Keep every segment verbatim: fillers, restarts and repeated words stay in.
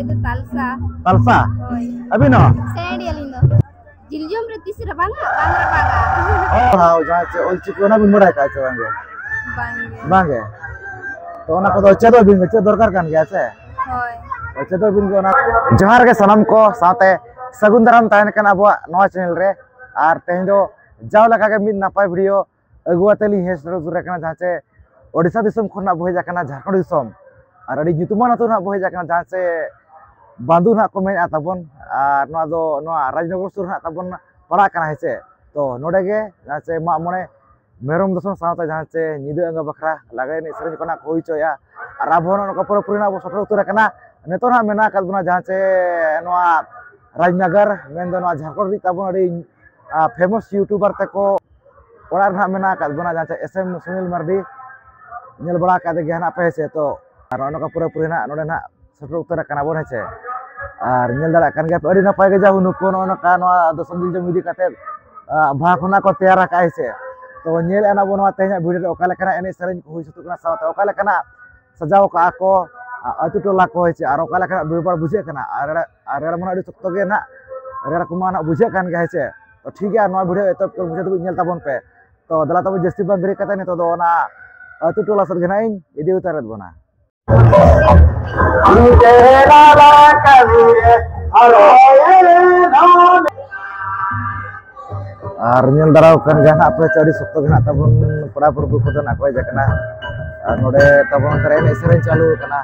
ᱫᱚ ᱛᱟᱞᱥᱟ᱾ ᱛᱟᱞᱥᱟ? ᱦᱳᱭ᱾ ᱟᱹᱵᱤᱱ ᱦᱚᱸ? ᱥᱮᱬᱟᱭ ᱟᱹᱞᱤᱧ ᱫᱚ᱾ ᱡᱤᱞ ᱡᱚᱢ ᱨᱮ ᱛᱤᱥ ᱨᱮ ᱵᱟᱝᱟ, ᱵᱟᱝ ᱨᱟᱯᱟᱜᱟ᱾ ᱚ, ᱦᱳᱭ, ᱡᱟᱦᱟᱸ ᱪᱮ ᱚᱞᱪᱤᱠᱤ, ᱚᱱᱟ ᱵᱤᱱ ᱵᱟᱲᱟᱭ ᱠᱟᱜᱼᱟ ᱪᱮ ᱵᱟᱝᱜᱮ? ᱵᱟᱝᱜᱮ᱾ ᱵᱟᱝᱜᱮ? ᱛᱚ, ᱚᱱᱟ ᱠᱚᱫᱚ ᱪᱮᱫᱚᱜ ᱵᱤᱱ, ᱪᱮᱫ ᱫᱚᱨᱠᱟᱨ ᱠᱟᱱ ᱜᱮᱭᱟ ᱥᱮ? ᱦᱳᱭ᱾ ᱪᱮᱫᱚᱜ ᱵᱤᱱ ᱜᱮ ᱚᱱᱟ᱾ ᱡᱚᱦᱟᱨ ᱜᱮ ᱥᱟᱱᱟᱢ ᱠᱚ, ᱥᱟᱶᱛᱮ ᱥᱟᱹᱜᱩᱱ ᱫᱟᱨᱟᱢ ᱛᱟᱦᱮᱱ ᱠᱟᱱᱟ ᱟᱵᱚᱣᱟᱜ ᱱᱚᱣᱟ ᱪᱮᱱᱮᱞ ᱨᱮ᱾ ᱟᱨ ᱛᱮᱦᱮᱧ ᱫᱚ ᱡᱟᱣ ᱞᱮᱠᱟᱜᱮ ᱢᱤᱫ ᱱᱟᱯᱟᱭ ᱵᱷᱤᱰᱤᱭᱳ ᱟᱹᱜᱩ ᱟᱛᱮ ᱞᱤᱧ ᱦᱮᱡ ᱥᱮᱴᱮᱨ ᱩᱛᱟᱹᱨ ᱟᱠᱟᱱᱟ, ᱡᱟᱦᱟᱸ ᱪᱮ ᱳᱰᱤᱥᱟ ᱫᱤᱥᱚᱢ ᱠᱷᱚᱱ ᱱᱟᱜ ᱵᱚ ᱦᱮᱡ ᱟᱠᱟᱱᱟ ᱡᱷᱟᱲᱠᱷᱚᱸᱰ ᱫᱤᱥᱚᱢ᱾ ᱟᱨ ᱟᱹᱰᱤ ᱧᱩᱛᱩᱢᱟᱱ ᱟᱹᱛᱩ ᱱᱟᱜ ᱵᱚ ᱦᱮᱡ ᱟᱠᱟᱱᱟ, ᱡᱟᱦᱟᱸ ᱪᱮ ᱵᱟᱸᱫᱩ ᱱᱟᱜ ᱠᱚ ᱢᱮᱱᱮᱫᱼᱟ ᱛᱟᱵᱚᱱ᱾ ᱟᱨ ᱱᱚᱣᱟ ᱫᱚ ᱱᱚᱣᱟ ᱨᱟᱡᱽᱱᱚᱜᱚᱨ ᱥᱩᱨ ᱱᱟᱜ ᱛᱟᱵᱚᱱ ᱯᱟᱲᱟᱜ ᱠᱟᱱᱟ, ᱦᱮᱸ ᱪᱮ᱾ ᱛᱚ ᱱᱚᱰᱮ ᱜᱮ ᱡᱟᱦᱟᱸ ᱪᱮ ᱢᱟᱜ ᱢᱚᱬᱮ ᱢᱮᱨᱚᱢ ᱫᱚᱥᱚᱱ ᱥᱟᱶᱛᱮ ᱡᱟᱦᱟᱸ ᱪᱮ ᱧᱤᱫᱟᱹ ᱟᱸᱜᱟ ᱵᱟᱠᱷᱨᱟ ᱞᱟᱜᱽᱲᱮ ᱮᱱᱮᱡ ᱥᱮᱨᱮᱧ ᱠᱚ ᱱᱟᱜ ᱠᱚ ᱦᱩᱭ ᱦᱚᱪᱚᱭᱮᱫᱼᱟ᱾ ᱟᱨ ᱟᱵᱚ ᱦᱚᱸ ᱱᱚᱜᱼᱚ ᱱᱚᱝᱠᱟ ᱯᱩᱨᱟᱹᱯᱩᱨᱤ ᱱᱟᱜ ᱵᱚ ᱥᱮᱴᱮᱨ ᱩᱛᱟᱹᱨ ᱟᱠᱟᱱᱟ᱾ ᱱᱤᱛᱚᱜ ᱱᱟᱜ ᱢᱮᱱᱟᱜ ᱟᱠᱟᱫ ᱵᱚᱱᱟ ᱡᱟᱦᱟᱸ ᱪᱮ ᱱᱚᱣᱟ ᱨᱟᱡᱽᱱᱚᱜᱚᱨ, ᱢᱮᱱᱫᱚ ᱱᱚᱣᱟ ᱡᱷᱟᱲᱠᱷᱚᱸᱰ ᱨᱤᱱᱤᱡ ᱛᱟᱵᱚᱱ ᱟᱹᱰᱤ ᱯᱷᱮᱢᱟᱥ ᱭᱩᱴᱩᱵᱟᱨ ᱛᱟᱠᱚ ᱚᱲᱟᱜ ᱨᱮ ᱱᱟᱜ ᱢᱮᱱᱟᱜ ᱟᱠᱟᱫ ᱵᱚᱱᱟ, ᱡᱟᱦᱟᱸ ᱪᱮ ᱮᱥ ᱮᱢ ᱥᱩᱱᱤᱞ ᱢᱟᱨᱰᱤ᱾ ᱧᱮᱞ ᱵᱟᱲᱟ ᱟᱠᱟᱫ ᱜᱮᱭᱟ ᱱᱟᱜ ᱯᱮ, ᱦᱮᱸ ᱥᱮ? ᱛᱚ ᱟᱨ ᱱᱚᱜᱼᱚ ᱱᱚᱝᱠᱟ ᱯᱩᱨᱟᱹᱯᱩᱨᱤ ᱱᱟᱜ ᱱᱚᱰᱮ ᱱᱟᱜ ᱥᱮᱴᱮᱨ ᱩᱛᱟᱹᱨ ᱟᱠᱟᱱᱟ ᱵᱚᱱ, ᱦᱮᱸ ᱪᱮ? ᱟᱨ ᱧᱮᱞ ᱫᱟᱲᱮᱭᱟᱜ ᱠᱟᱱ ᱜᱮᱭᱟ ᱯᱮ, ᱟᱹᱰᱤ ᱱᱟᱯᱟᱭ ᱜᱮ ᱡᱟ ᱱᱩᱠᱩ ᱱᱚᱜᱼᱚ ᱱᱚᱝᱠᱟ ᱱᱚᱣᱟ ᱫᱚᱥᱚᱱ ᱡᱤᱞ ᱡᱚᱢ ᱤᱫᱤ ᱠᱟᱛᱮᱫ, ᱟ, ᱵᱷᱟᱜᱽ ᱠᱷᱚᱱᱟᱜ ᱠᱚ ᱛᱮᱭᱟᱨ ᱟᱠᱟᱫᱼᱟ, ᱦᱮᱸ ᱥᱮ? ᱛᱚ ᱧᱮᱞᱮᱫᱼᱟ ᱱᱟᱜ ᱵᱚᱱ ᱱᱚᱣᱟ ᱛᱮᱦᱮᱧᱟᱜ ᱵᱷᱤᱰᱤᱭᱳ ᱨᱮ ᱚᱠᱟ ᱞᱮᱠᱟᱱᱟᱜ ᱮᱱᱮᱡ ᱥᱮᱨᱮᱧ ᱠᱚ ᱦᱩᱭ ᱥᱟᱹᱛᱚᱜ ᱠᱟᱱᱟ, ᱥᱟᱶᱛᱮ ᱚᱠᱟ ᱞᱮᱠᱟᱱᱟᱜ ᱥᱟᱡᱟᱣ ᱠᱟᱜᱼᱟ ᱠᱚ, ᱟ, ᱟᱹᱛᱩ ᱴᱚᱞᱟ ᱠᱚ, ᱦᱮᱸ ᱪᱮ? ᱟᱨ ᱚᱠᱟ ᱞᱮᱠᱟᱱᱟᱜ ᱵᱷᱤᱲ ᱵᱷᱟᱲ ᱵᱩᱡᱷᱟᱹᱜ ᱠᱟᱱᱟ᱾ ᱟᱨ ᱨᱮᱲᱟ, ᱟᱨ ᱨᱮᱲᱟ ᱢᱟ ᱟᱹᱰᱤ ᱥᱚᱠᱛᱚ ᱜᱮ ᱱᱟᱜ, ᱨᱮᱲᱟ ᱠᱚᱢᱟ ᱱᱟᱜ ᱵᱩᱡᱷᱟᱹᱜ ᱠᱟᱱ ᱜᱮᱭᱟ, ᱦᱮᱸ ᱪᱮ? ᱛᱚ ᱴᱷᱤᱠ ᱜᱮᱭᱟ, ᱱᱚᱣᱟ ᱵᱷᱤᱰᱤᱭᱳ ᱮᱛᱚᱦᱚᱵ ᱠᱷᱚᱱ ᱢᱩᱪᱟᱹᱫ ᱫᱷᱟᱹᱵᱤᱡ ᱧᱮᱞ ᱛᱟᱵᱚᱱ ᱯᱮ᱾ ᱛᱚ ᱫᱮᱞᱟ ᱛᱚᱵᱮ ᱡᱟᱹᱥᱛᱤ ᱵᱟᱝ ᱜᱷᱟᱹᱲᱤᱡ ᱠᱟᱛᱮ ᱱᱤᱛᱚᱜ ᱫᱚ ᱚᱱᱟ ᱟᱹᱛᱩ ᱴᱚᱞᱟ ᱥᱮᱫ ᱜᱮ ᱱᱟᱜ ᱤᱧ ᱤᱫᱤ ᱩᱛᱟᱹᱨᱮᱫ ᱵᱚᱱᱟ᱾ ᱟᱨ ᱧᱮᱞ ᱫᱟᱨᱟᱣ ᱠᱟᱱ ᱜᱮᱭᱟ ᱱᱟᱜ ᱯᱮ, ᱟᱹᱰᱤ ᱥᱚᱠᱛᱚ ᱜᱮ ᱱᱟᱜ ᱛᱟᱵᱚᱱ ᱯᱮᱲᱟ ᱯᱨᱚᱵᱷᱩ ᱠᱚᱫᱚ ᱱᱟᱜ ᱠᱚ ᱦᱮᱡ ᱟᱠᱟᱱᱟ᱾ ᱟᱨ ᱱᱚᱰᱮ ᱛᱟᱵᱚᱱ ᱚᱱᱛᱮ ᱨᱮ ᱮᱱᱮᱡ ᱥᱮᱨᱮᱧ ᱪᱟᱹᱞᱩ ᱟᱠᱟᱱᱟ᱾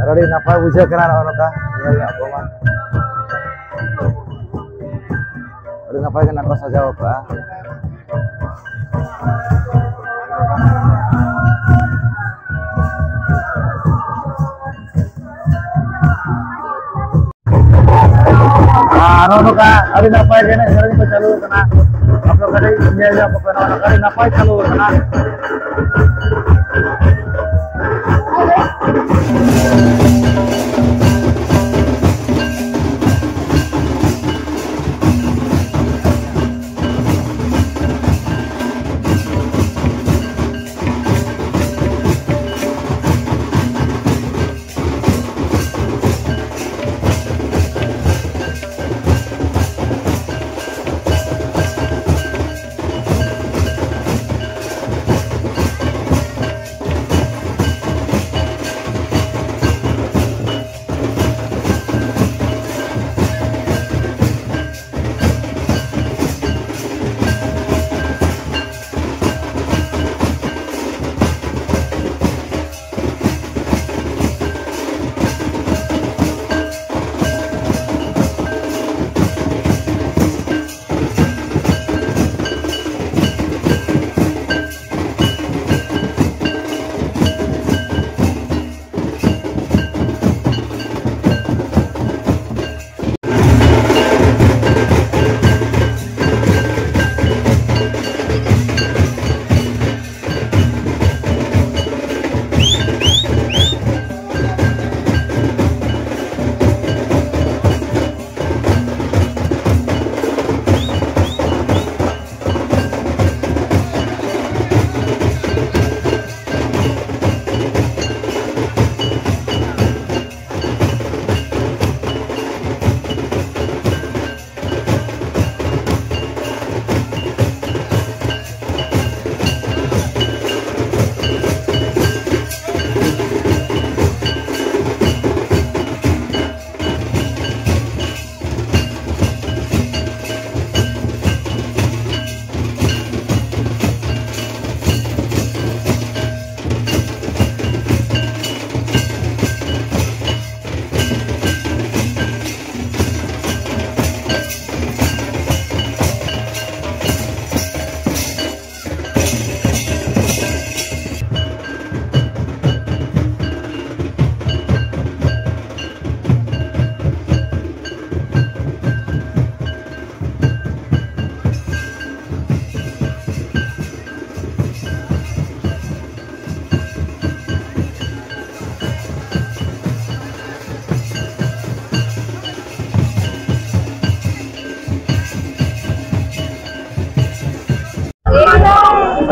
ᱟᱨ ᱟᱹᱰᱤ ᱱᱟᱯᱟᱭ ᱵᱩᱡᱷᱟᱹᱜ ᱠᱟᱱᱟ ᱱᱚᱜᱼᱚ ᱱᱚᱝᱠᱟ ᱧᱮᱞ ᱧᱚᱜ ᱠᱚᱢᱟ᱾ ᱟᱹᱰᱤ ᱱᱟᱯᱟᱭ ᱜᱮ ᱱᱟᱜ ᱠᱚ ᱥᱟᱡᱟᱣ ᱟᱠᱟᱫᱼᱟ᱾ ᱟᱨ ᱱᱚᱜᱼᱚ ᱱᱚᱝᱠᱟ ᱟᱹᱰᱤ ᱱᱟᱯᱟᱭ ᱜᱮ ᱮᱱᱮᱡ ᱥᱮᱨᱮᱧ ᱠᱚ ᱪᱟᱹᱞᱩ ᱟᱠᱟᱱᱟ᱾ ᱟᱯᱮ ᱠᱟᱹᱴᱤᱡ ᱧᱮᱞ ᱧᱚᱜ ᱠᱚᱯᱮ, ᱱᱚᱜᱼᱚ ᱱᱚᱝᱠᱟ ᱟᱹᱰᱤ ᱱᱟᱯᱟᱭ ᱪᱟᱹᱞᱩ ᱟᱠᱟᱱᱟ᱾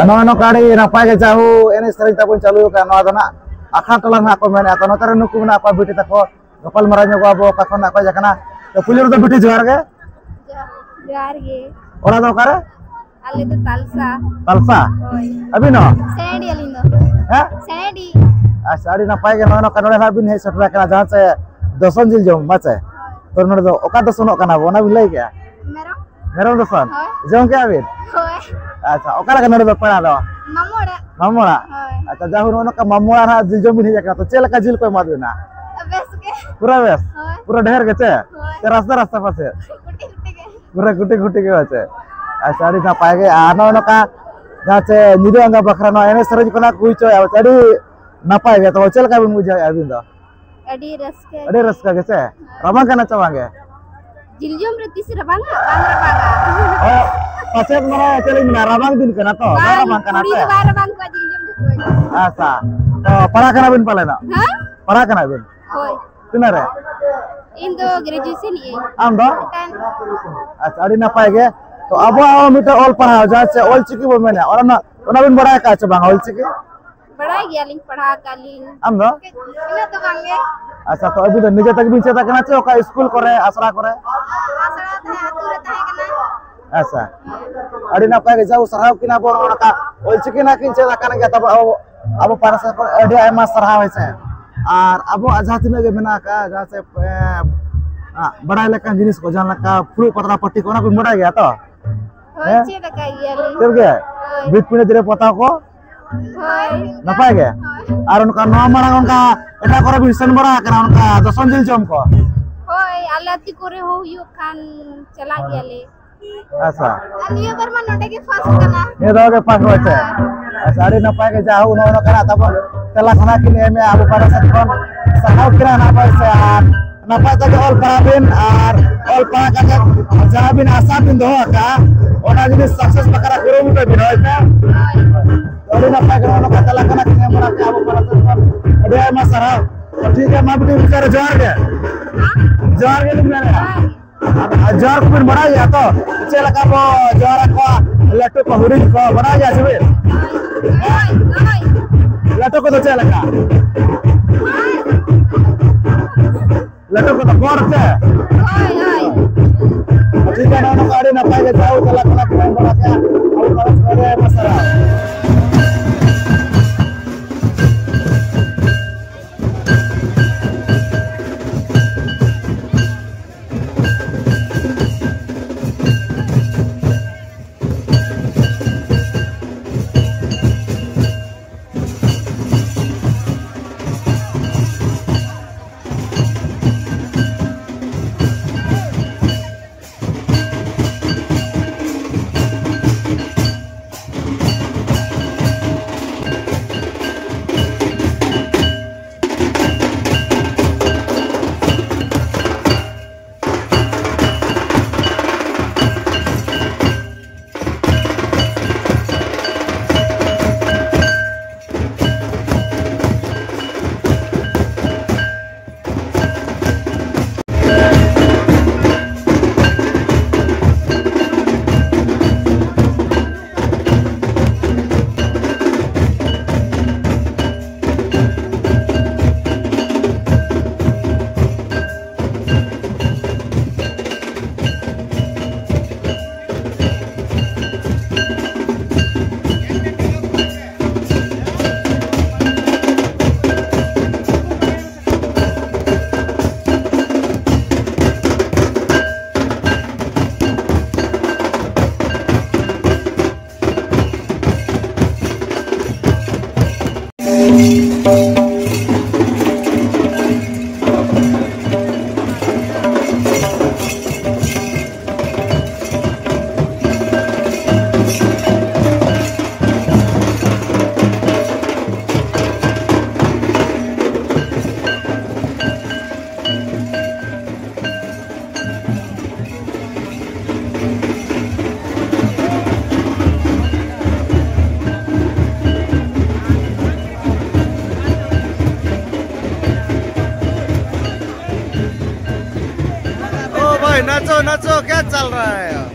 ᱱᱚᱜᱼᱚᱭ ᱱᱚᱝᱠᱟ ᱟᱹᱰᱤ ᱱᱟᱯᱟᱭ ᱜᱮ ᱡᱟᱦᱩ ᱮᱱᱮᱡ ᱥᱮᱨᱮᱧ ᱛᱟᱵᱚᱱ ᱪᱟᱹᱞᱩ ᱟᱠᱟᱫ᱾ ᱱᱚᱣᱟ ᱫᱚ ᱱᱟᱜ ᱟᱠᱷᱲᱟ ᱴᱚᱞᱟ ᱱᱟᱜ ᱠᱚ ᱢᱮᱱᱮᱫᱼᱟ᱾ ᱛᱚ ᱱᱚᱛᱮ ᱨᱮ ᱱᱩᱠᱩ ᱢᱮᱱᱟᱜ ᱠᱚᱣᱟ ᱵᱤᱴᱤ ᱛᱟᱠᱚ, ᱜᱟᱯᱟᱞ ᱢᱟᱨᱟᱣ ᱧᱚᱜᱚᱜ ᱟᱵᱚ ᱚᱠᱟ ᱠᱷᱚᱱ ᱱᱟᱜ ᱠᱚ ᱦᱮᱡ ᱟᱠᱟᱱᱟ᱾ ᱛᱚ ᱯᱩᱭᱞᱩ ᱨᱮᱫᱚ ᱵᱤᱴᱤ ᱡᱚᱦᱟᱨ ᱜᱮ᱾ ᱡᱚᱦᱟᱨ ᱜᱮ᱾ ᱚᱲᱟᱜ ᱫᱚ ᱚᱠᱟᱨᱮ? ᱟᱞᱮ ᱫᱚ ᱛᱟᱞᱥᱟ᱾ ᱛᱟᱞᱥᱟ? ᱦᱳᱭ᱾ ᱟᱹᱵᱤᱱ ᱦᱚᱸ? ᱥᱮᱬᱮᱰᱤ ᱟᱹᱞᱤᱧ ᱫᱚ᱾ ᱦᱮᱸ? ᱥᱮᱬᱮᱰᱤ᱾ ᱟᱪᱪᱷᱟ, ᱟᱹᱰᱤ ᱱᱟᱯᱟᱭ ᱜᱮ᱾ ᱱᱚᱜᱼᱚᱭ ᱱᱚᱝᱠᱟ ᱱᱚᱰᱮ ᱱᱟᱜ ᱵᱤᱱ ᱦᱮᱡ ᱥᱮᱴᱮᱨ ᱟᱠᱟᱱᱟ, ᱡᱟᱦᱟᱸ ᱪᱮ ᱫᱚᱥᱚᱱ ᱡᱤᱞ ᱡᱚᱢ, ᱢᱟᱪᱮ? ᱦᱳᱭ᱾ ᱛᱚ ᱱᱚᱰᱮ ᱫᱚ ᱚᱠᱟ ᱫᱚᱥᱚᱱᱚᱜ ᱠᱟᱱᱟ ᱵᱚ, ᱚᱱᱟ ᱵᱤᱱ ᱞᱟᱹᱭ ᱠᱮᱜᱼᱟ? ᱢᱮᱨᱚᱢ᱾ ᱢᱮᱨᱚᱢ ᱫᱚᱥᱚᱱ? ᱦᱳᱭ᱾ ᱡᱚᱢ ᱠᱮᱜᱼᱟ ᱵᱤᱱ? ᱦᱳᱭ᱾ ᱟᱪᱪᱷᱟ, ᱚᱠᱟ ᱞᱮᱠᱟ ᱱᱚᱰᱮ ᱫᱚ ᱯᱮᱲᱟ ᱫᱚ? ᱢᱟᱢᱚ ᱚᱲᱟᱜ᱾ ᱢᱟᱢᱚ ᱚᱲᱟᱜ? ᱦᱳᱭ᱾ ᱟᱪᱪᱷᱟ, ᱡᱟᱦᱩ ᱱᱚᱜᱼᱚ ᱱᱚᱝᱠᱟ ᱢᱟᱢᱚ ᱚᱲᱟᱜ ᱱᱟᱜ ᱡᱤᱞ ᱡᱚᱢ ᱵᱤᱱ ᱦᱮᱡ ᱟᱠᱟᱱᱟ, ᱛᱚ ᱪᱮᱫ ᱞᱮᱠᱟ ᱡᱤᱞ ᱠᱚ ᱮᱢᱟᱫ ᱵᱤᱱᱟ? ᱵᱮᱥ ᱜᱮ᱾ ᱯᱩᱨᱟᱹ ᱵᱮᱥ? ᱦᱳᱭ᱾ ᱯᱩᱨᱟᱹ ᱰᱷᱮᱨ ᱜᱮ ᱪᱮ? ᱦᱳᱭ᱾ ᱥᱮ ᱨᱟᱥᱛᱟ ᱨᱟᱥᱛᱟ ᱯᱟᱥᱮ? ᱠᱩᱴᱤ ᱠᱩᱴᱤ ᱜᱮ᱾ ᱯᱩᱨᱟᱹ ᱠᱩᱴᱤ ᱠᱩᱴᱤ ᱜᱮ ᱵᱟᱪᱮ? ᱟᱪᱪᱷᱟ, ᱟᱹᱰᱤ ᱱᱟᱯᱟᱭ ᱜᱮ᱾ ᱟᱨ ᱱᱚᱜᱼᱚ ᱱᱚᱝᱠᱟ ᱡᱟᱦᱟᱸ ᱪᱮ ᱧᱤᱫᱟᱹ ᱟᱸᱜᱟ ᱵᱟᱠᱷᱨᱟ ᱱᱚᱣᱟ ᱮᱱᱮᱡ ᱥᱮᱨᱮᱧ ᱠᱚ ᱱᱟᱜ ᱠᱚ ᱦᱩᱭ ᱦᱚᱪᱚᱭᱟ, ᱟᱹᱰᱤ ᱱᱟᱯᱟᱭ ᱜᱮ᱾ ᱛᱚ ᱪᱮᱫ ᱞᱮᱠᱟ ᱵᱤᱱ ᱵᱩᱡᱷᱟᱹᱣᱮᱫᱼᱟ ᱟᱹᱵᱤᱱ ᱫᱚ? ᱟᱹᱰᱤ ᱨᱟᱹᱥᱠᱟᱹ᱾ ᱟᱹᱰᱤ ᱨᱟᱹᱥᱠᱟᱹ ᱜᱮ ᱥᱮ? ᱨᱟᱵᱟᱝ ᱠᱟᱱᱟ ᱪᱮ ᱵᱟᱝ ᱜᱮ? ᱡᱤᱞ ᱡᱚᱢ ᱨᱮ ᱛᱤᱥ ᱨᱟᱵᱟᱝᱟ? ᱵᱟᱝ ᱨᱟᱵᱟᱝᱟ᱾ ᱚ, ᱯᱟᱪᱮᱫ ᱢᱟᱱᱮ ᱪᱮᱫ ᱞᱤᱧ ᱢᱮᱱᱟ, ᱨᱟᱵᱟᱝ ᱫᱤᱱ ᱠᱟᱱᱟ ᱛᱚ, ᱵᱟᱝ ᱵᱟᱝ, ᱨᱟᱵᱟᱝ ᱠᱟᱱᱟ ᱠᱩᱲᱤ ᱥᱮ? ᱫᱚ ᱵᱟᱭ ᱨᱟᱵᱟᱝ ᱠᱚᱣᱟ ᱡᱤᱞ ᱡᱚᱢ ᱡᱚᱠᱷᱚᱱ᱾ ᱟᱪᱪᱷᱟ, ᱛᱚ ᱯᱟᱲᱦᱟᱜ ᱠᱟᱱᱟ ᱵᱤᱱ ᱯᱟᱞᱮᱱᱚᱜ? ᱦᱮᱸ? ᱯᱟᱲᱦᱟᱜ ᱠᱟᱱᱟ ᱵᱤᱱ? ᱦᱳᱭ᱾ ᱛᱤᱱᱟᱹᱜ ᱨᱮ? ᱤᱧ ᱫᱚ ᱜᱨᱮᱡᱩᱭᱮᱥᱚᱱ ᱤᱧ᱾ ᱟᱢ ᱫᱚ? ᱢᱤᱫᱴᱟᱝ᱾ ᱟᱪᱪᱷᱟ, ᱟᱹᱰᱤ ᱱᱟᱯᱟᱭ ᱜᱮ᱾ ᱛᱚ ᱟᱵᱚᱣᱟᱜ ᱦᱚᱸ ᱢᱤᱫᱴᱟᱝ ᱚᱞ ᱯᱟᱲᱦᱟᱣ, ᱡᱟᱦᱟᱸ ᱪᱮ ᱚᱞ ᱪᱤᱠᱤ ᱵᱚ ᱢᱮᱱᱟ, ᱚᱱᱟ, ᱚᱱᱟ ᱵᱤᱱ ᱵᱟᱲᱟᱭ ᱟᱠᱟᱫ ᱪᱮ ᱵᱟᱝ ᱚᱞ ᱪᱤᱠᱤ? ᱵᱟᱲᱟᱭ ᱜᱮᱭᱟᱞᱤᱧ, ᱯᱟᱲᱦᱟᱣ ᱟᱠᱟᱫ ᱞᱤᱧ᱾ ᱟᱢ ᱫᱚ? ᱩᱱᱟᱹᱜ ᱫᱚ ᱵᱟᱝ ᱜᱮ᱾ ᱟᱪᱪᱷᱟ, ᱛᱚ ᱟᱹᱵᱤᱱ ᱫᱚ ᱱᱤᱡᱮ ᱛᱮᱜᱮ ᱵᱤᱱ ᱪᱮᱫ ᱟᱠᱟᱱᱟ ᱪᱮ ᱚᱠᱟ ᱥᱠᱩᱞ ᱠᱚᱨᱮ, ᱟᱥᱲᱟ ᱠᱚᱨᱮ? ᱟᱥᱲᱟ ᱛᱟᱦᱮᱸ, ᱟᱹᱛᱩ ᱨᱮ ᱛᱟᱦᱮᱸ ᱠᱟᱱᱟ᱾ ᱟᱪᱪᱷᱟ, ᱟᱹᱰᱤ ᱱᱟᱯᱟᱭ ᱜᱮ, ᱡᱟᱣ ᱥᱟᱨᱦᱟᱣ ᱠᱤᱱᱟ ᱵᱚᱱ ᱱᱚᱜᱼᱚ ᱱᱚᱝᱠᱟ ᱚᱞᱪᱤᱠᱤ ᱱᱟᱜ ᱠᱤᱱ ᱪᱮᱫ ᱟᱠᱟᱱ ᱜᱮᱭᱟ, ᱛᱟᱵᱚ ᱟᱵᱚ, ᱟᱵᱚ ᱯᱟᱦᱴᱟ ᱥᱮᱫ ᱠᱷᱚᱱ ᱟᱹᱰᱤ ᱟᱭᱢᱟ ᱥᱟᱨᱦᱟᱣ, ᱦᱮᱸ ᱥᱮ᱾ ᱟᱨ ᱟᱵᱚᱣᱟᱜ ᱡᱟᱦᱟᱸ ᱛᱤᱱᱟᱹᱜ ᱜᱮ ᱢᱮᱱᱟᱜ ᱟᱠᱟᱫ, ᱡᱟᱦᱟᱸ ᱥᱮ, ᱮ, ᱟ, ᱵᱟᱲᱟᱭ ᱞᱮᱠᱟᱱ ᱡᱤᱱᱤᱥ ᱠᱚ, ᱡᱟᱦᱟᱸ ᱞᱮᱠᱟ ᱯᱷᱩᱲᱩᱜ ᱯᱟᱛᱲᱟ ᱯᱟᱹᱴᱤ ᱠᱚ, ᱚᱱᱟ ᱠᱚᱵᱤᱱ ᱵᱟᱲᱟᱭ ᱜᱮᱭᱟ ᱛᱚ? ᱦᱳᱭ, ᱦᱮᱸ? ᱪᱮᱫ ᱟᱠᱟᱫ ᱜᱮᱭᱟᱞᱤᱧ᱾ ᱪᱮᱫ ᱜᱮ? ᱦᱳᱭ᱾ ᱵᱷᱤᱛ ᱯᱤᱸᱰᱟᱹ ᱫᱟᱨᱮ ᱯᱚᱛᱟᱣ ᱠᱚ? ᱦᱳᱭ᱾ ᱱᱟᱯᱟᱭ ᱜᱮ? ᱦᱳᱭ᱾ ᱟᱨ ᱚᱱᱠᱟ ᱱᱚᱣᱟ ᱢᱟᱲᱟᱝ ᱚᱱᱠᱟ ᱮᱴᱟᱜ ᱠᱚᱨᱮ ᱵᱤᱱ ᱥᱮᱱ ᱵᱟᱲᱟ ᱟᱠᱟᱱᱟ ᱚᱱᱠᱟ ᱫᱚᱥᱚᱱ ᱡᱤᱞ ᱡᱚᱢ ᱠᱚ? ᱦᱳᱭ, ᱟᱞᱮ ᱟᱹᱛᱩ ᱠᱚᱨᱮ ᱦᱚᱸ ᱦᱩᱭᱩᱜ ᱠᱷᱟᱱ ᱪᱟᱞᱟᱜ ᱜᱮᱭᱟᱞᱮ᱾ ᱟᱪᱪᱷᱟ᱾ ᱟᱨ ᱱᱤᱭᱟᱹ ᱵᱟᱨ ᱢᱟ ᱱᱚᱰᱮ ᱜᱮ ᱯᱷᱟᱥᱴ ᱠᱟᱱᱟ᱾ ᱱᱤᱭᱟᱹ ᱫᱷᱟᱣ ᱜᱮ ᱯᱷᱟᱥᱴ ᱦᱳᱭ ᱥᱮ? ᱦᱳᱭ᱾ ᱟᱪᱪᱷᱟ, ᱟᱹᱰᱤ ᱱᱟᱯᱟᱭ ᱜᱮ, ᱡᱟ ᱦᱳᱠ, ᱱᱚᱜᱼᱚ ᱱᱚᱝᱠᱟᱱᱟᱜ ᱛᱟᱵᱚᱱ ᱛᱮᱞᱟ ᱠᱷᱟᱱᱟ ᱠᱤᱱ ᱮᱢᱮᱜᱼᱟ, ᱟᱵᱚ ᱯᱟᱦᱴᱟ ᱥᱮᱫ ᱠᱷᱚᱱ ᱥᱟᱨᱦᱟᱣ ᱠᱤᱱᱟ ᱱᱟᱯᱟᱭ ᱥᱮ, ᱟᱨ ᱱᱟᱯᱟᱭ ᱛᱮᱜᱮ ᱚᱞ ᱯᱟᱲᱦᱟᱣ ᱵᱤᱱ, ᱟᱨ ᱚᱞ ᱯᱟᱲᱦᱟᱣ ᱠᱟᱛᱮ ᱡᱟᱦᱟᱸ ᱵᱤᱱ ᱟᱥᱟ ᱵᱤᱱ ᱫᱚᱦᱚ ᱟᱠᱟᱫᱼᱟ, ᱚᱱᱟ ᱡᱤᱱᱤᱥ ᱥᱟᱠᱥᱮᱥ ᱵᱟᱠᱷᱨᱟ ᱠᱩᱨᱩᱢᱩᱴᱩᱭ ᱵᱤᱱ, ᱦᱳᱭ ᱥᱮ? ᱟᱹᱰᱤ ᱱᱟᱯᱟᱭ ᱜᱮ, ᱱᱚᱜᱼᱚ ᱱᱚᱝᱠᱟ ᱛᱮᱞᱟ ᱠᱷᱟᱱᱟ ᱠᱤᱱ ᱮᱢ ᱵᱟᱲᱟ ᱠᱮᱜᱼᱟ, ᱟᱵᱚ ᱯᱟᱦᱴᱟ ᱥᱮᱫ ᱠᱷᱚᱱ ᱟᱹᱰᱤ ᱟᱭᱢᱟ ᱥᱟᱨᱦᱟᱣ᱾ ᱴᱷᱤᱠ ᱜᱮᱭᱟ, ᱢᱟ ᱵᱤᱴᱤ, ᱢᱩᱪᱟᱹᱫ ᱨᱮ ᱡᱚᱦᱟᱨ ᱜᱮ᱾ ᱡᱚᱦᱟᱨ ᱜᱮ ᱞᱤᱧ ᱢᱮᱱᱮᱫᱼᱟ᱾ ᱟᱨ ᱡᱚᱦᱟᱨ ᱠᱚᱵᱤᱱ ᱵᱟᱲᱟᱭ ᱜᱮᱭᱟ ᱛᱚ? ᱪᱮᱫ ᱞᱮᱠᱟ ᱵᱚ ᱡᱚᱦᱟᱨ ᱟᱠᱚᱣᱟ, ᱞᱟᱹᱴᱩ ᱠᱚ ᱦᱩᱰᱤᱧ ᱠᱚ ᱵᱟᱲᱟᱭ ᱜᱮᱭᱟ ᱥᱮ ᱵᱤᱱ? ᱞᱟᱹᱴᱩ ᱠᱚᱫᱚ ᱪᱮᱫ ᱞᱮᱠᱟ? ᱞᱟᱹᱴᱩ ᱠᱚᱫᱚ ᱵᱚᱨ ᱥᱮ? ᱦᱳᱭ, ᱦᱳᱭ᱾ ᱴᱷᱤᱠ ᱜᱮᱭᱟ, ᱱᱚᱜᱼᱚ ᱱᱚᱝᱠᱟ ᱟᱹᱰᱤ ᱱᱟᱯᱟᱭ ᱜᱮ ᱡᱟᱦᱟᱸ ᱪᱟᱞᱟᱜ ᱠᱟᱱᱟ, ᱠᱚ ᱮᱢ ᱵᱟᱲᱟ ᱠᱮᱜᱼᱟ᱾ ᱟᱵᱚ ᱱᱚᱣᱟ ᱥᱚᱢᱚᱭ ᱨᱮ ᱟᱭᱢᱟ ᱥᱟᱨᱦᱟᱣ᱾ ओ भाई, नाचो, नाचो, क्या चल रहा है?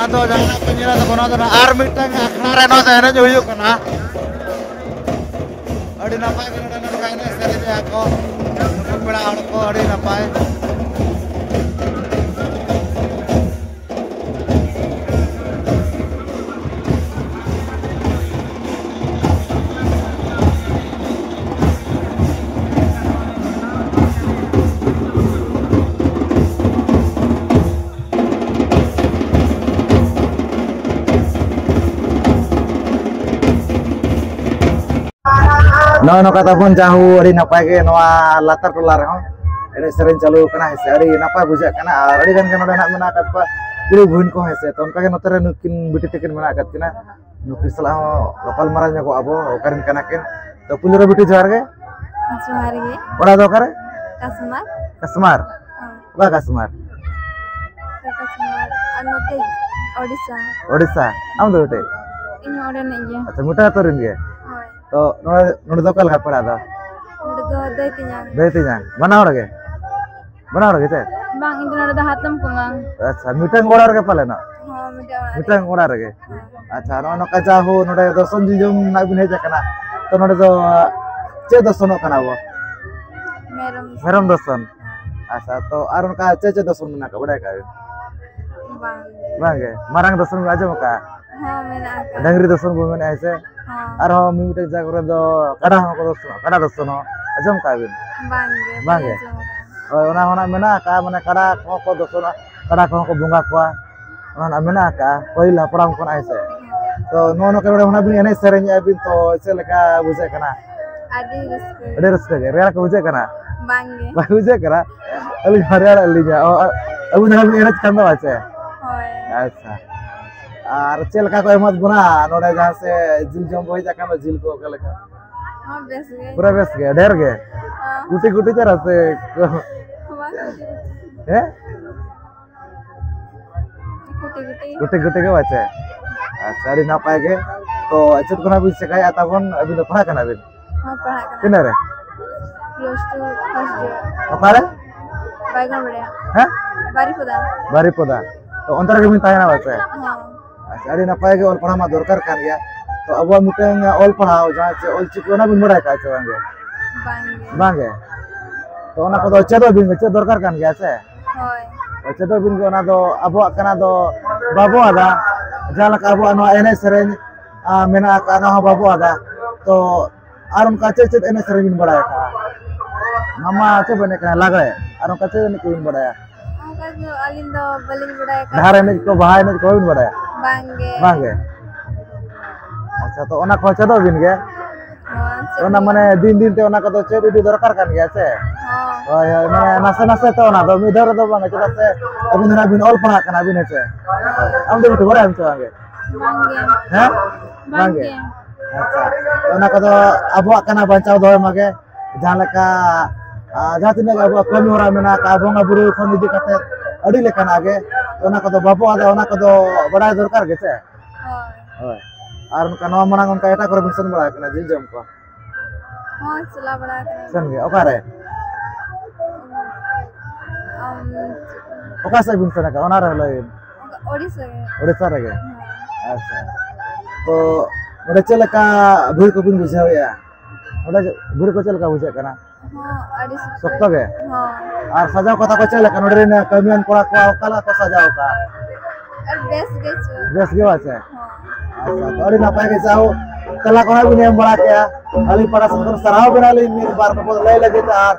ᱟᱫᱚ ᱡᱟᱦᱟᱱᱟᱜ ᱯᱮ ᱧᱮᱞᱟ ᱛᱟᱵᱚᱱᱟ, ᱟᱫᱚ ᱱᱟᱜ ᱟᱨ ᱢᱤᱫᱴᱟᱝ ᱟᱠᱷᱲᱟ ᱨᱮ ᱱᱚᱣᱟ ᱫᱚ ᱮᱱᱮᱡ ᱦᱩᱭᱩᱜ ᱠᱟᱱᱟ᱾ ᱟᱹᱰᱤ ᱱᱟᱯᱟᱭ ᱜᱮ ᱱᱚᱰᱮ ᱱᱚᱝᱠᱟ ᱮᱱᱮᱡ ᱥᱮᱨᱮᱧ ᱮᱫᱟ ᱠᱚ ᱱᱩᱠᱩ ᱯᱮᱲᱟ ᱦᱚᱲ ᱠᱚ, ᱟᱹᱰᱤ ᱱᱟᱯᱟᱭ᱾ ᱱᱚᱜᱼᱚᱭ ᱱᱚᱝᱠᱟ ᱛᱟᱵᱚᱱ ᱡᱟᱦᱩ ᱟᱹᱰᱤ ᱱᱟᱯᱟᱭ ᱜᱮ ᱱᱚᱣᱟ ᱞᱟᱛᱟᱨ ᱴᱚᱞᱟ ᱨᱮᱦᱚᱸ ᱮᱱᱮᱡ ᱥᱮᱨᱮᱧ ᱪᱟᱹᱞᱩ ᱟᱠᱟᱱᱟ, ᱦᱮᱸ ᱥᱮ, ᱟᱹᱰᱤ ᱱᱟᱯᱟᱭ ᱵᱩᱡᱷᱟᱹᱜ ᱠᱟᱱᱟ᱾ ᱟᱨ ᱟᱹᱰᱤ ᱜᱟᱱ ᱜᱮ ᱱᱚᱰᱮ ᱱᱟᱜ ᱢᱮᱱᱟᱜ ᱟᱠᱟᱫ ᱠᱚᱣᱟ ᱠᱩᱲᱤ ᱵᱩᱦᱤᱱ ᱠᱚ, ᱦᱮᱸ ᱥᱮ᱾ ᱛᱚ ᱚᱱᱠᱟ ᱜᱮ ᱱᱚᱛᱮ ᱨᱮ ᱱᱩᱠᱤᱱ ᱵᱤᱴᱤ ᱛᱟᱹᱠᱤᱱ ᱢᱮᱱᱟᱜ ᱟᱠᱟᱫ ᱠᱤᱱᱟ, ᱱᱩᱠᱤᱱ ᱥᱟᱞᱟᱜ ᱦᱚᱸ ᱜᱟᱯᱟᱞ ᱢᱟᱨᱟᱣ ᱧᱚᱜᱚᱜ ᱟᱵᱚ, ᱚᱠᱟᱨᱮᱱ ᱠᱟᱱᱟ ᱠᱤᱱ᱾ ᱛᱚ ᱯᱩᱭᱞᱩ ᱨᱮ ᱵᱤᱴᱤ ᱡᱚᱦᱟᱨ ᱜᱮ᱾ ᱡᱚᱦᱟᱨ ᱜᱮ᱾ ᱚᱲᱟᱜ ᱫᱚ ᱚᱠᱟᱨᱮ? ᱠᱟᱥᱢᱟᱨ᱾ ᱠᱟᱥᱢᱟᱨ? ᱦᱮᱸ᱾ ᱚᱠᱟ ᱠᱟᱥᱢᱟᱨ? ᱚᱠᱟ ᱠᱟᱥᱢᱟᱨ? ᱟᱨ ᱱᱚᱛᱮ ᱳᱰᱤᱥᱟ᱾ ᱳᱰᱤᱥᱟ? ᱟᱢ ᱫᱚ ᱵᱤᱴᱤ? ᱤᱧ ᱦᱚᱸ ᱚᱸᱰᱮᱱᱤᱡ ᱜᱮ᱾ ᱟᱪᱪᱷᱟ, ᱢᱤᱫᱴᱟᱝ ᱟᱹᱛᱩ ᱨᱮᱱ ᱜᱮ? ᱦᱳᱭ᱾ ᱛᱚ ᱱᱚᱰᱮ, ᱱᱚᱰᱮ ᱫᱚ ᱚᱠᱟ ᱞᱮᱠᱟ ᱯᱮᱲᱟ ᱫᱚ? ᱱᱚᱰᱮ ᱫᱚ ᱫᱟᱹᱭ ᱛᱮᱧᱟᱝ᱾ ᱫᱟᱹᱭ ᱛᱮᱧᱟᱝ, ᱵᱟᱱᱟ ᱦᱚᱲ ᱜᱮ? ᱵᱟᱱᱟ ᱦᱚᱲ ᱜᱮ ᱪᱮ? ᱵᱟᱝ, ᱤᱧ ᱫᱚ ᱱᱚᱰᱮ ᱫᱚ ᱦᱟᱛᱚᱢ ᱠᱩᱢᱟᱹᱝ᱾ ᱟᱪᱪᱷᱟ, ᱢᱤᱫᱴᱟᱝ ᱚᱲᱟᱜ ᱨᱮᱜᱮ ᱯᱟᱞᱮᱱᱚᱜ? ᱦᱚᱸ, ᱢᱤᱫᱴᱟᱝ ᱚᱲᱟᱜ ᱨᱮᱜᱮ᱾ ᱢᱤᱫᱴᱟᱝ ᱚᱲᱟᱜ ᱨᱮᱜᱮ? ᱦᱮᱸ᱾ ᱟᱪᱪᱷᱟ, ᱱᱚᱜᱼᱚ ᱱᱚᱝᱠᱟ ᱡᱟ ᱦᱳ ᱱᱚᱰᱮ ᱫᱚᱨᱥᱚᱱ ᱡᱚᱡᱚᱢ ᱨᱮᱱᱟᱜ ᱵᱤᱱ ᱦᱮᱡ ᱟᱠᱟᱱᱟ, ᱛᱚ ᱱᱚᱰᱮ ᱫᱚ ᱪᱮᱫ ᱫᱚᱨᱥᱚᱱᱚᱜ ᱠᱟᱱᱟ ᱵᱚ? ᱢᱮᱨᱚᱢ᱾ ᱢᱮᱨᱚᱢ ᱫᱚᱨᱥᱚᱱ᱾ ᱟᱪᱪᱷᱟ, ᱛᱚ ᱟᱨ ᱚᱱᱠᱟ ᱪᱮᱫ ᱪᱮᱫ ᱫᱚᱨᱥᱚᱱ ᱢᱮᱱᱟᱜ ᱟᱠᱟᱫ, ᱵᱟᱰᱟᱭ ᱟᱠᱟᱫ ᱵᱤᱱ? ᱵᱟᱝ᱾ ᱵᱟᱝ ᱜᱮ? ᱢᱟᱨᱟᱝ ᱫᱚᱨᱥᱚᱱ ᱵᱤᱱ ᱟᱸᱡᱚᱢ ᱟᱠᱟᱫᱼᱟ? ᱦᱚᱸ, ᱢᱮᱱᱟᱜ ᱟᱠᱟᱫ᱾ ᱰᱟᱹᱝᱨᱤ ᱫᱚᱨᱥᱚᱱ ᱵᱚ ᱢᱮᱱᱮᱫᱼᱟ, ᱦᱮᱸ ᱥᱮ? ᱦᱚᱸ᱾ ᱟᱨᱦᱚᱸ ᱢᱤᱫ ᱢᱤᱫᱴᱮᱡ ᱡᱟᱭᱜᱟ ᱠᱚᱨᱮ ᱫᱚ ᱠᱟᱰᱟ ᱦᱚᱸᱠᱚ ᱫᱚᱨᱥᱚᱱᱚᱜᱼᱟ, ᱠᱟᱰᱟ ᱫᱚᱨᱥᱚᱱ ᱦᱚᱸ᱾ ᱟᱸᱡᱚᱢ ᱟᱠᱟᱫ ᱵᱤᱱ? ᱵᱟᱝ ᱜᱮ, ᱵᱟᱝ ᱵᱟᱹᱧ ᱜᱮ? ᱟᱸᱡᱚᱢ ᱟᱠᱟᱫ᱾ ᱦᱳᱭ, ᱚᱱᱟ ᱦᱚᱸ ᱱᱟᱜ ᱢᱮᱱᱟᱜ ᱟᱠᱟᱫᱼᱟ, ᱢᱟᱱᱮ ᱠᱟᱰᱟ ᱠᱚᱦᱚᱸ ᱠᱚ ᱫᱚᱨᱥᱚᱱᱚᱜᱼᱟ, ᱠᱟᱰᱟ ᱠᱚᱦᱚᱸ ᱠᱚ ᱵᱚᱸᱜᱟ ᱠᱚᱣᱟ, ᱚᱱᱟ ᱱᱟᱜ ᱢᱮᱱᱟᱜ ᱟᱠᱟᱫᱼᱟ ᱯᱟᱹᱦᱤᱞ ᱦᱟᱯᱲᱟᱢ ᱠᱷᱚᱱᱟᱜ, ᱦᱮᱸ ᱥᱮ? ᱛᱚ ᱱᱚᱜᱼᱚ ᱱᱚᱝᱠᱟ ᱱᱚᱰᱮ ᱦᱚᱸ ᱱᱟᱜ ᱵᱤᱱ ᱮᱱᱮᱡ ᱥᱮᱨᱮᱧᱮᱫᱼᱟ ᱵᱤᱱ, ᱛᱚ ᱪᱮᱫ ᱞᱮᱠᱟ ᱵᱩᱡᱷᱟᱹᱜ ᱠᱟᱱᱟ? ᱟᱹᱰᱤ ᱨᱟᱹᱥᱠᱟᱹ᱾ ᱟᱹᱰᱤ ᱨᱟᱹᱥᱠᱟᱹ ᱜᱮ᱾ ᱨᱮᱭᱟᱲ ᱠᱚ ᱵᱩᱡᱷᱟᱹᱜ ᱠᱟᱱᱟ? ᱵᱟᱝ ᱜᱮ᱾ ᱵᱟᱝ ᱵᱩᱡᱷᱟᱹᱜ ᱠᱟᱱᱟ? ᱟᱹᱞᱤᱧ ᱦᱚᱸ ᱨᱮᱭᱟᱲ ᱟᱹᱞᱤᱧᱟ᱾ ᱚ, ᱟᱹᱵᱤᱱ ᱫᱚ ᱱᱟᱜ ᱵᱤᱱ ᱮᱱᱮᱡ ᱠᱷᱟᱱ ᱫᱚ, ᱦᱮᱸ ᱥᱮ? ᱦᱳᱭ᱾ ᱟᱪᱪᱷᱟ᱾ ᱟᱨ ᱪᱮᱫ ᱞᱮᱠᱟ ᱠᱚ ᱮᱢᱟᱫ ᱵᱚᱱᱟ ᱱᱚᱰᱮ ᱡᱟᱦᱟᱸ ᱥᱮ ᱡᱤᱞ ᱡᱚᱢ ᱵᱚ ᱦᱮᱡ ᱟᱠᱟᱱ ᱫᱚ, ᱡᱤᱞ ᱠᱚ ᱚᱠᱟ ᱞᱮᱠᱟ? ᱦᱚᱸ, ᱵᱮᱥ ᱜᱮ᱾ ᱯᱩᱨᱟᱹ ᱵᱮᱥ ᱜᱮ, ᱰᱷᱮᱨ ᱜᱮ? ᱦᱚᱸ᱾ ᱠᱩᱴᱤ ᱠᱩᱴᱤ ᱪᱮ ᱨᱟᱥᱮ ᱠᱚ? ᱵᱟᱝ, ᱠᱩᱴᱤ ᱠᱩᱴᱤ᱾ ᱦᱮᱸ? ᱠᱩᱴᱤ ᱠᱩᱴᱤ᱾ ᱠᱩᱴᱤ ᱠᱩᱴᱤ ᱜᱮ ᱵᱟᱪᱮ? ᱟᱪᱪᱷᱟ, ᱟᱹᱰᱤ ᱱᱟᱯᱟᱭ ᱜᱮ᱾ ᱛᱚ ᱪᱮᱫ ᱠᱚ ᱱᱟᱜ ᱵᱤᱱ ᱪᱮᱠᱟᱭᱟ ᱛᱟᱵᱚᱱ? ᱟᱹᱵᱤᱱ ᱫᱚ ᱯᱟᱲᱦᱟᱜ ᱠᱟᱱᱟ ᱵᱤᱱ? ᱦᱚᱸ, ᱯᱟᱲᱦᱟᱜ ᱠᱟᱱᱟ᱾ ᱛᱤᱱᱟᱹᱜ ᱨᱮ? Plus two first year᱾ ᱚᱠᱟᱨᱮ? ᱵᱟᱭᱜᱚᱱ ᱵᱟᱲᱤᱭᱟ᱾ ᱦᱮᱸ? ᱵᱟᱨᱤᱯᱚᱫᱟ᱾ ᱵᱟᱨᱤᱯᱚᱫᱟ᱾ ᱛᱚ ᱚᱱᱛᱮ ᱨᱮᱜᱮ ᱵᱤᱱ ᱛᱟᱦᱮᱱᱟ ᱥᱮ? ᱦᱚᱸ᱾ ᱟᱪᱪᱷᱟ, ᱟᱹᱰᱤ ᱱᱟᱯᱟᱭ ᱜᱮ, ᱚᱞ ᱯᱟᱲᱦᱟᱣ ᱢᱟ ᱫᱚᱨᱠᱟᱨ ᱠᱟᱱ ᱜᱮᱭᱟ᱾ ᱛᱚ ᱟᱵᱚᱣᱟᱜ ᱢᱤᱫᱴᱟᱝ ᱚᱞ ᱯᱟᱲᱦᱟᱣ ᱡᱟᱦᱟᱸ ᱪᱮ ᱚᱞ ᱪᱤᱠᱤ, ᱚᱱᱟ ᱵᱤᱱ ᱵᱟᱲᱟᱭ ᱠᱟᱜᱼᱟ ᱥᱮ ᱵᱟᱝ ᱜᱮ? ᱵᱟᱝ ᱜᱮ᱾ ᱵᱟᱝ ᱜᱮ? ᱛᱚ ᱚᱱᱟ ᱠᱚᱫᱚ ᱪᱮᱫᱚᱜ ᱵᱤᱱ, ᱪᱮᱫ ᱫᱚᱨᱠᱟᱨ ᱠᱟᱱ ᱜᱮᱭᱟ ᱥᱮ? ᱦᱳᱭ᱾ ᱪᱮᱫᱚᱜ ᱵᱤᱱ ᱜᱮ, ᱚᱱᱟ ᱫᱚ ᱟᱵᱚᱣᱟᱜ ᱠᱟᱱᱟ, ᱫᱚ ᱵᱟᱵᱚ ᱟᱫᱟ᱾ ᱡᱟᱦᱟᱸ ᱞᱮᱠᱟ ᱟᱵᱚᱣᱟᱜ ᱱᱚᱣᱟ ᱮᱱᱮᱡ ᱥᱮᱨᱮᱧ, ᱟ, ᱢᱮᱱᱟᱜ ᱟᱠᱟᱫ, ᱚᱱᱟ ᱦᱚᱸ ᱵᱟᱵᱚ ᱟᱫᱟ᱾ ᱛᱚ ᱟᱨ ᱚᱱᱠᱟ ᱪᱮᱫ ᱪᱮᱫ ᱮᱱᱮᱡ ᱥᱮᱨᱮᱧ ᱵᱤᱱ ᱵᱟᱲᱟᱭ ᱟᱠᱟᱫᱼᱟ? ᱢᱟᱢᱟ ᱪᱮᱫ ᱵᱮᱱ ᱮᱱᱮᱡ ᱠᱟᱱᱟ? ᱞᱟᱜᱽᱲᱮ᱾ ᱟᱨ ᱚᱱᱠᱟ ᱪᱮᱫ ᱮᱱᱮᱡ ᱠᱚᱵᱤᱱ ᱵᱟᱲᱟᱭᱟ? ᱚᱱᱠᱟ ᱫᱚ ᱟᱹᱞᱤᱧ ᱫᱚ ᱵᱟᱹᱞᱤᱧ ᱵᱟᱲᱟᱭ ᱟᱠᱟᱫ᱾ ᱰᱟᱦᱟᱨ ᱮᱱᱮᱡ ᱠᱚ, ᱵᱟᱦᱟ ᱮᱱᱮᱡ ᱠᱚ ᱵᱟᱵᱤᱱ ᱵᱟᱲᱟᱭᱟ? ᱵᱟᱝ ᱜᱮ᱾ ᱵᱟᱝ ᱜᱮ? ᱟᱪᱪᱷᱟ, ᱛᱚ ᱚᱱᱟ ᱠᱚᱦᱚᱸ ᱪᱮᱫᱚᱜ ᱵᱤᱱ ᱜᱮ᱾ ᱦᱚᱸ, ᱪᱮᱫ ᱚᱱᱟ ᱦᱩᱭᱩᱜᱼᱟ᱾ ᱢᱟᱱᱮ ᱫᱤᱱ ᱫᱤᱱ ᱛᱮ ᱚᱱᱟ ᱠᱚᱫᱚ ᱪᱮᱫ ᱤᱫᱤ ᱫᱚᱨᱠᱟᱨ ᱠᱟᱱ ᱜᱮᱭᱟ ᱥᱮ? ᱦᱚᱸ᱾ ᱦᱳᱭ, ᱦᱳᱭ, ᱢᱟᱱᱮ ᱱᱟᱥᱮ ᱱᱟᱥᱮ ᱛᱮ, ᱚᱱᱟ ᱫᱚ ᱢᱤᱫ ᱫᱷᱟᱣ ᱨᱮᱫᱚ ᱵᱟᱝ, ᱪᱮᱫᱟᱜ ᱥᱮ ᱟᱹᱵᱤᱱ ᱫᱚ ᱱᱟᱜ ᱵᱤᱱ ᱚᱞ ᱯᱟᱲᱦᱟᱜ ᱠᱟᱱᱟ ᱵᱤᱱ, ᱦᱮᱸ ᱥᱮ? ᱟᱢ ᱫᱚ ᱵᱤᱴᱩ ᱵᱟᱲᱟᱭᱟᱢ ᱥᱮ ᱵᱟᱝ ᱜᱮ? ᱵᱟᱝ ᱜᱮ᱾ ᱦᱮᱸ? ᱵᱟᱝ ᱵᱟᱝ ᱜᱮ? ᱜᱮ᱾ ᱟᱪᱪᱷᱟ, ᱚᱱᱟ ᱠᱚᱫᱚ ᱟᱵᱚᱣᱟᱜ ᱠᱟᱱᱟ, ᱵᱟᱧᱪᱟᱣ ᱫᱚᱦᱚᱭ ᱢᱟᱜᱮ᱾ ᱡᱟᱦᱟᱸ ᱞᱮᱠᱟ, ᱟ, ᱡᱟᱦᱟᱸ ᱛᱤᱱᱟᱹᱜ ᱜᱮ ᱟᱵᱚᱣᱟᱜ ᱠᱟᱹᱢᱤ ᱦᱚᱨᱟ ᱢᱮᱱᱟᱜ ᱟᱠᱟᱫ, ᱵᱚᱸᱜᱟ ᱵᱩᱨᱩ ᱠᱷᱚᱱ ᱤᱫᱤ ᱠᱟᱛᱮ ᱟᱹᱰᱤ ᱞᱮᱠᱟᱱᱟᱜ ᱜᱮ, ᱚᱱᱟ ᱠᱚᱫᱚ ᱵᱟᱵᱚ ᱟᱫᱟ, ᱚᱱᱟ ᱠᱚᱫᱚ ᱵᱟᱲᱟᱭ ᱫᱚᱨᱠᱟᱨ ᱜᱮ ᱥᱮ? ᱦᱳᱭ᱾ ᱦᱳᱭ᱾ ᱟᱨ ᱚᱱᱠᱟ ᱱᱚᱣᱟ ᱢᱟᱲᱟᱝ ᱚᱱᱠᱟ ᱮᱴᱟᱜ ᱠᱚᱨᱮ ᱵᱤᱱ ᱥᱮᱱ ᱵᱟᱲᱟ ᱟᱠᱟᱱᱟ ᱡᱤᱞ ᱡᱚᱢ ᱠᱚ? ᱦᱚᱸ, ᱪᱟᱞᱟᱣ ᱵᱟᱲᱟ ᱟᱠᱟᱱᱟ᱾ ᱥᱮᱱ ᱜᱮ? ᱚᱠᱟᱨᱮ? ᱟᱢ, ᱚᱠᱟ ᱥᱮᱫ ᱵᱤᱱ ᱥᱮᱱ ᱟᱠᱟᱱᱟ, ᱚᱱᱟ ᱨᱮ ᱞᱟᱹᱭ ᱵᱤᱱ᱾ ᱚᱱᱠᱟ ᱳᱰᱤᱥᱟ ᱜᱮ᱾ ᱳᱰᱤᱥᱟ ᱨᱮᱜᱮ? ᱦᱮᱸ᱾ ᱟᱪᱪᱷᱟ᱾ ᱛᱚ ᱚᱸᱰᱮ ᱪᱮᱫ ᱞᱮᱠᱟ ᱵᱷᱤᱲ ᱠᱚᱵᱤᱱ ᱵᱩᱡᱷᱟᱹᱣᱮᱫᱼᱟ? ᱚᱸᱰᱮ ᱵᱷᱤᱲ ᱠᱚ ᱪᱮᱫ ᱞᱮᱠᱟ ᱵᱩᱡᱷᱟᱹᱜ ᱠᱟᱱᱟ? ᱦᱚᱸ, ᱟᱹᱰᱤ ᱥᱚᱠᱛᱚ᱾ ᱥᱚᱠᱛᱚ ᱜᱮ? ᱦᱚᱸ᱾ ᱟᱨ ᱥᱟᱡᱟᱣ ᱠᱟᱛᱮ ᱠᱚ ᱪᱮᱫ ᱞᱮᱠᱟ? ᱱᱚᱰᱮ ᱨᱮᱱ ᱠᱟᱹᱢᱤᱭᱟᱱ ᱠᱚᱲᱟ ᱠᱚ ᱚᱠᱟ ᱞᱮᱠᱟ ᱠᱚ ᱥᱟᱡᱟᱣ ᱠᱟᱜᱼᱟ? ᱟᱨ ᱵᱮᱥ ᱜᱮ ᱪᱚ᱾ ᱵᱮᱥ ᱜᱮ ᱵᱟᱝ ᱥᱮ? ᱦᱚᱸ᱾ ᱟᱪᱪᱷᱟ, ᱛᱚ ᱟᱹᱰᱤ ᱱᱟᱯᱟᱭ ᱜᱮ, ᱡᱟᱦᱳ ᱛᱮᱞᱟ ᱠᱚ ᱦᱟᱸᱜ ᱵᱤᱱ ᱮᱢ ᱵᱟᱲᱟ ᱠᱮᱜᱼᱟ᱾ ᱟᱹᱞᱤᱧ ᱯᱟᱦᱴᱟ ᱥᱮᱫ ᱠᱷᱚᱱ ᱥᱟᱨᱦᱟᱣ ᱵᱮᱱᱟᱞᱤᱧ ᱢᱤᱫ ᱵᱟᱨ ᱠᱚ ᱞᱟᱹᱭ ᱞᱟᱹᱜᱤᱫ, ᱟᱨ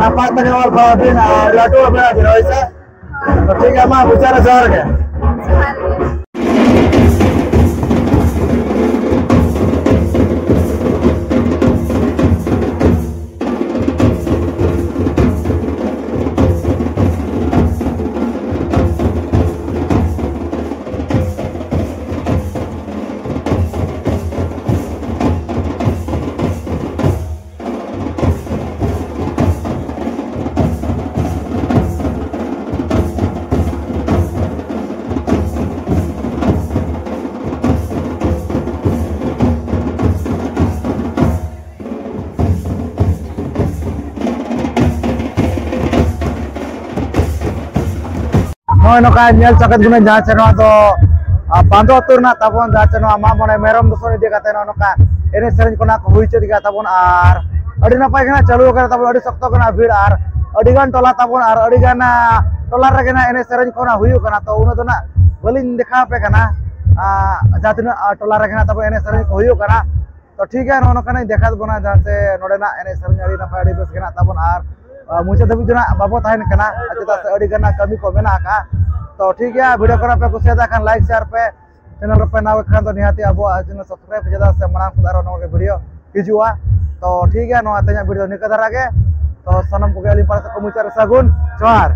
ᱱᱟᱯᱟᱭ ᱛᱮᱜᱮ ᱚᱞ ᱯᱟᱲᱦᱟᱣ ᱵᱤᱱ ᱟᱨ ᱞᱟᱹᱴᱩ ᱵᱮᱱᱟᱜ ᱵᱤᱱ, ᱦᱳᱭ ᱥᱮ? ᱛᱚ ᱴᱷᱤᱠ ᱜᱮᱭᱟ, ᱢᱟ ᱢᱩᱪᱟᱹᱫ ᱨᱮ ᱡᱚᱦᱟᱨ ᱜᱮ᱾ ᱡᱚᱦᱟᱨ ᱜᱮ᱾ ᱱᱚᱜᱼᱚᱭ ᱱᱚᱝᱠᱟ ᱧᱮᱞ ᱪᱟᱠᱮᱫ ᱵᱚᱱᱟ, ᱡᱟᱦᱟᱸ ᱪᱮ ᱱᱚᱣᱟ ᱫᱚ ᱟ, ᱵᱟᱸᱫᱚ ᱟᱹᱛᱩ ᱨᱮᱱᱟᱜ ᱛᱟᱵᱚᱱ, ᱡᱟᱦᱟᱸ ᱪᱮ ᱱᱚᱣᱟ ᱢᱟᱜ ᱢᱚᱬᱮ ᱢᱮᱨᱚᱢ ᱫᱚᱥᱚᱱ ᱤᱫᱤ ᱠᱟᱛᱮ ᱱᱚᱜᱼᱚ ᱱᱚᱝᱠᱟ ᱮᱱᱮᱡ ᱥᱮᱨᱮᱧ ᱠᱚ ᱱᱟᱜ ᱠᱚ ᱦᱩᱭ ᱦᱚᱪᱚᱭᱮᱫ ᱜᱮᱭᱟ ᱛᱟᱵᱚᱱ᱾ ᱟᱨ ᱟᱹᱰᱤ ᱱᱟᱯᱟᱭ ᱜᱮ ᱱᱟᱜ ᱪᱟᱹᱞᱩ ᱟᱠᱟᱱᱟ ᱛᱟᱵᱚᱱ, ᱟᱹᱰᱤ ᱥᱚᱠᱛᱚ ᱜᱮ ᱱᱟᱜ ᱵᱷᱤᱲ, ᱟᱨ ᱟᱹᱰᱤ ᱜᱟᱱ ᱴᱚᱞᱟ ᱛᱟᱵᱚᱱ, ᱟᱨ ᱟᱹᱰᱤ ᱜᱟᱱ ᱟ, ᱴᱚᱞᱟ ᱨᱮᱜᱮ ᱱᱟᱜ ᱮᱱᱮᱡ ᱥᱮᱨᱮᱧ ᱠᱚ ᱱᱟᱜ ᱦᱩᱭᱩᱜ ᱠᱟᱱᱟ᱾ ᱛᱚ ᱩᱱᱟᱹᱜ ᱫᱚ ᱱᱟᱜ ᱵᱟᱹᱞᱤᱧ ᱫᱮᱠᱷᱟᱣ ᱟᱯᱮ ᱠᱟᱱᱟ, ᱟ, ᱡᱟᱦᱟᱸ ᱛᱤᱱᱟᱹᱜ ᱟ, ᱴᱚᱞᱟ ᱨᱮᱜᱮ ᱱᱟᱜ ᱛᱟᱵᱚᱱ ᱮᱱᱮᱡ ᱥᱮᱨᱮᱧ ᱠᱚ ᱦᱩᱭᱩᱜ ᱠᱟᱱᱟ᱾ ᱛᱚ ᱴᱷᱤᱠ ᱜᱮᱭᱟ, ᱱᱚᱜᱼᱚ ᱱᱚᱝᱠᱟᱱᱟᱜ ᱤᱧ ᱫᱮᱠᱷᱟᱣ ᱵᱚᱱᱟ, ᱡᱟᱦᱟᱸ ᱪᱮ ᱱᱚᱰᱮᱱᱟᱜ ᱮᱱᱮᱡ ᱥᱮᱨᱮᱧ ᱟᱹᱰᱤ ᱱᱟᱯᱟᱭ, ᱟᱹᱰᱤ ᱵᱮᱥ ᱜᱮ ᱱᱟᱜ ᱛᱟᱵᱚᱱ, ᱟᱨ ᱟ, ᱢᱩᱪᱟᱹᱫ ᱫᱷᱟᱹᱵᱤᱡ ᱫᱚ ᱱᱟᱜ ᱵᱟᱵᱚ ᱛᱟᱦᱮᱱ ᱠᱟᱱᱟ, ᱪᱮᱫᱟᱜ ᱥᱮ ᱟᱹᱰᱤ ᱜᱟᱱ ᱱᱟᱜ ᱠᱟᱹᱢᱤ ᱠᱚ ᱢᱮᱱᱟᱜ ᱟᱠᱟᱫᱼᱟ᱾ ᱛᱚ ᱴᱷᱤᱠ ᱜᱮᱭᱟ, ᱵᱷᱤᱰᱤᱭᱳ ᱠᱚ ᱱᱟᱜ ᱯᱮ ᱠᱩᱥᱤᱭᱟᱫᱟ ᱠᱷᱟᱱ ᱞᱟᱭᱤᱠ, ᱥᱮᱭᱟᱨ ᱯᱮ, ᱪᱮᱱᱮᱞ ᱨᱮᱯᱮ ᱱᱟᱣᱟ ᱠᱷᱟᱱ ᱫᱚ ᱱᱤᱦᱟᱹᱛᱤ ᱟᱵᱚᱣᱟᱜ ᱪᱮᱱᱮᱞ ᱥᱟᱵᱥᱠᱨᱟᱭᱤᱵ ᱯᱮ, ᱪᱮᱫᱟᱜ ᱥᱮ ᱢᱟᱲᱟᱝ ᱥᱮᱫ ᱟᱨᱚ ᱱᱚᱣᱟ ᱜᱮ ᱵᱷᱤᱰᱤᱭᱳ ᱦᱤᱡᱩᱜᱼᱟ᱾ ᱛᱚ ᱴᱷᱤᱠ ᱜᱮᱭᱟ, ᱱᱚᱣᱟ ᱛᱮᱦᱮᱧᱟᱜ ᱵᱷᱤᱰᱤᱭᱳ ᱱᱤᱝᱠᱟᱹ ᱫᱷᱟᱨᱟ ᱜᱮ᱾ ᱛᱚ ᱥᱟᱱᱟᱢ ᱠᱚᱜᱮ ᱟᱹᱞᱤᱧ ᱯᱟᱦᱴᱟ ᱥᱮᱫ ᱠᱷᱚᱱ ᱢᱩᱪᱟᱹᱫ ᱨᱮ ᱥᱟᱹᱜᱩᱱ ᱡᱚᱦᱟᱨ᱾